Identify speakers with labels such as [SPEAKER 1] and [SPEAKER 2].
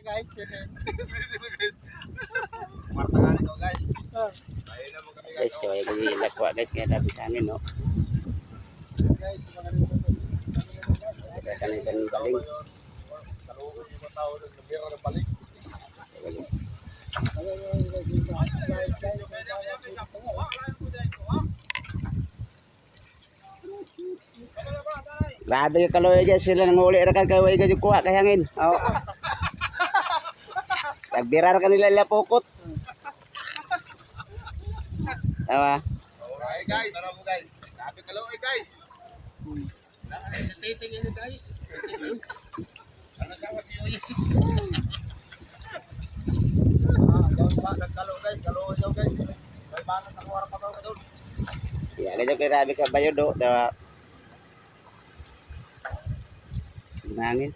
[SPEAKER 1] Guys.
[SPEAKER 2] Kwarta nga rin ko, guys. Ayun naman kami,
[SPEAKER 3] Guys, so ay ilakwa, guys, nga dapat hangin, no.
[SPEAKER 1] Guys, mga ganito.
[SPEAKER 3] Kaya kanin baling.
[SPEAKER 2] Kaluoy yung mga tao doon. Nabira ng balik.
[SPEAKER 3] Grabe ka kaloy, guys, sila nang uli ra kan kay way guys kuha kay hangin. Oh. Tagbirar kanila nila pukot. Tama.
[SPEAKER 2] Okay, guys. Tara mo, guys. Grabe kaluoy, guys.
[SPEAKER 4] Sa titing ini, guys. Ano sa si Uy?
[SPEAKER 2] Ah, daw pa nagkalo, guys. Kaluoy daw, guys. May banat ako ara pa daw doon.
[SPEAKER 3] Ya, guys, kay grabe ka bayo do, tawa. Hangin.